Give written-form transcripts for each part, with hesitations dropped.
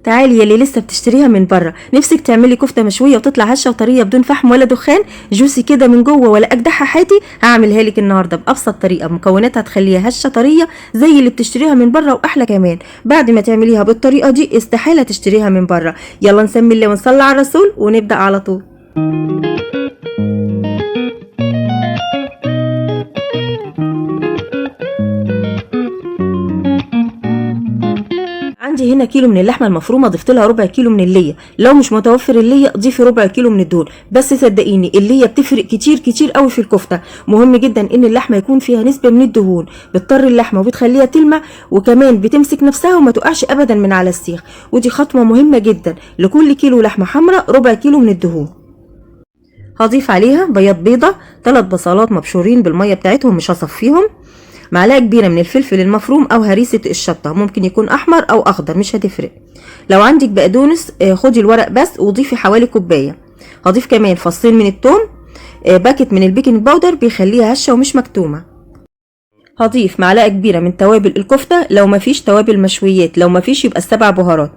تعالي يا اللي لسه بتشتريها من بره، نفسك تعملي كفته مشوية وتطلع هشه وطريه بدون فحم ولا دخان، juicy كده من جوه ولا اجدعها حياتي. هعملها لك النهارده بابسط طريقه، مكوناتها تخليها هشه طرية زي اللي بتشتريها من بره واحلى كمان. بعد ما تعمليها بالطريقة دي استحالة تشتريها من بره. يلا نسمي الله ونصلي على الرسول ونبدا على طول. عندي هنا كيلو من اللحمة المفرومه، ضفت لها ربع كيلو من الليه. لو مش متوفر الليه ضيفي ربع كيلو من الدهون، بس صدقيني الليه بتفرق كتير كتير قوي في الكفتة. مهم جدا ان اللحمة يكون فيها نسبه من الدهون، بتطري اللحمة وبتخليها تلمع، وكمان بتمسك نفسها وما تقعش ابدا من على السيخ. ودي خطوة مهمة جدا. لكل كيلو لحمه حمراء ربع كيلو من الدهون. هضيف عليها بياض بيضة، 3 بصلات مبشورين بالمية بتاعتهم مش هصفيهم، معلقه كبيرة من الفلفل المفروم او هريسه الشطه، ممكن يكون احمر او اخضر مش هتفرق. لو عندك بقدونس خدي الورق بس وضيفي حوالي كوباية. هضيف كمان فصين من الثوم، باكت من ال baking powder بيخليها هشه ومش مكتومة. هضيف معلقه كبيرة من توابل الكفتة، لو مفيش توابل مشويات، لو مفيش يبقى 7 بهارات،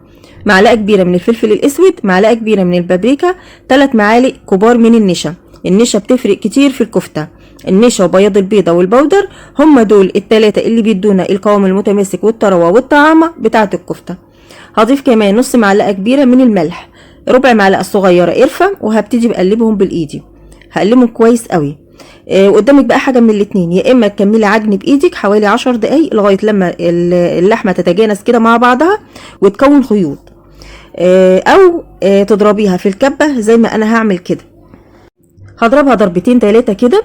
معلقه كبيرة من الفلفل الاسود، معلقه كبيرة من البابريكا، 3 معالق كبار من النشا. النشا بتفرق كتير في الكفتة. النشا وبياض البيضة وال powder هم دول التلاتة اللي بيدونا القوام المتماسك والطراوه والطعامه بتاعه الكفتة. هضيف كمان نص معلقه كبيرة من الملح، ربع معلقه صغيرة قرفه، وهبتدي بقلبهم بالايدي. هقلبهم كويس قوي. وقدامك بقى حاجة من الاتنين، يا اما تكملي عجن بايدك حوالي 10 دقايق لغاية لما اللحمة تتجانس كده مع بعضها وتكون خيوط، او تضربيها في الكبه زي ما انا هعمل كده. هضربها ضربتين 3 كده،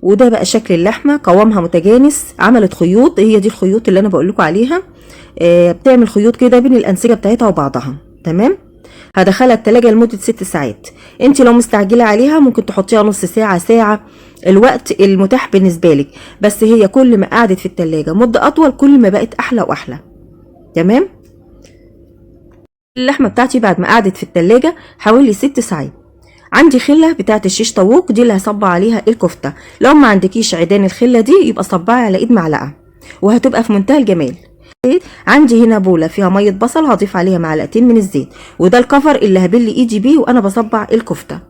وده بقى شكل اللحمة، قوامها متجانس، عملت خيوط. هي دي الخيوط اللي انا بقول لكم عليها، بتعمل خيوط كده بين الانسجة بتاعتها وبعضها. تمام. هدخلها التلاجة لمدة 6 ساعات. انت لو مستعجلة عليها ممكن تحطيها نص ساعة، ساعة، الوقت المتاح بالنسبة لك، بس هي كل ما قعدت في التلاجة مده اطول كل ما بقت احلى واحلى. تمام. اللحمة بتاعتي بعد ما قعدت في التلاجة حوالي 6 ساعات. عندي خله بتاعه الشيش طاووق دي اللي هصبع عليها الكفتة. لو ما عندكيش عيدان الخلة دي يبقى صبعي على ايد معلقه وهتبقى في منتهى الجمال. عندي هنا بوله فيها مية بصل، هضيف عليها معلقتين من الزيت، وده الكفر اللي هبل ايدي بيه وانا بصبع الكفتة.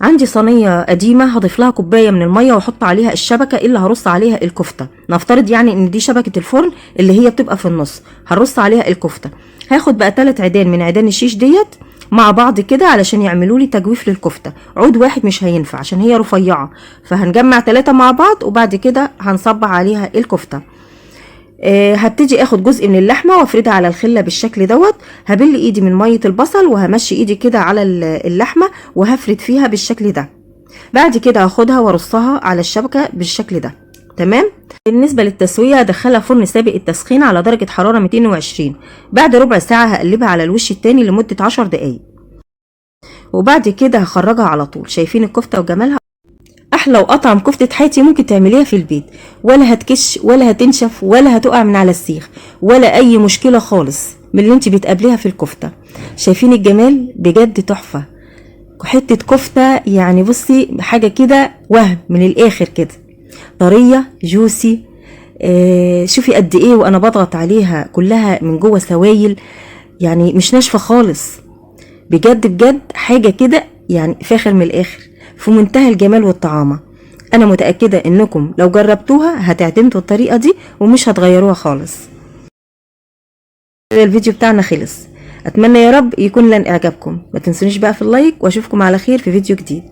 عندي صينية قديمة هضيف لها كوباية من المية واحط عليها الشبكة اللي هرص عليها الكفتة. نفترض يعني ان دي شبكة الفرن اللي هي بتبقى في النص، هرص عليها الكفتة. هاخد بقى 3 عيدان من عيدان الشيش ديت مع بعض كده علشان يعملوا لي تجويف للكفته. عود واحد مش هينفع عشان هي رفيعة، فهنجمع 3 مع بعض وبعد كده هنصبع عليها الكفتة. هبتدي اخد جزء من اللحمة وافردها على الخلة بالشكل دوت. هبل ايدي من مية البصل وهمشي ايدي كده على اللحمة وهفرد فيها بالشكل ده. بعد كده هاخدها وارصها على الشبكة بالشكل ده. تمام. بالنسبة للتسويه هدخلها فرن سابق التسخين على درجه حرارة 220. بعد ربع ساعة هقلبها على الوش التاني لمدة 10 دقايق، وبعد كده هخرجها على طول. شايفين الكفتة وجمالها؟ احلى واطعم كفته حياتي ممكن تعمليها في البيت، ولا هتكش ولا هتنشف ولا هتقع من على السيخ ولا اي مشكلة خالص من اللي انت بتقابليها في الكفتة. شايفين الجمال؟ بجد تحفة، حتة كفته يعني بصي حاجة كده وهم من الاخر كده، طرية جوسي. شوفي قد ايه وانا بضغط عليها كلها من جوه سوايل، يعني مش ناشفة خالص. بجد بجد حاجة كده يعني فاخر من الاخر، في منتهى الجمال والطعامه. انا متاكدة انكم لو جربتوها هتعتمدوا الطريقة دي ومش هتغيروها خالص. الفيديو بتاعنا خلص، اتمنى يا رب يكون لن اعجابكم. ما تنسونيش بقى في ال like، واشوفكم على خير في فيديو جديد.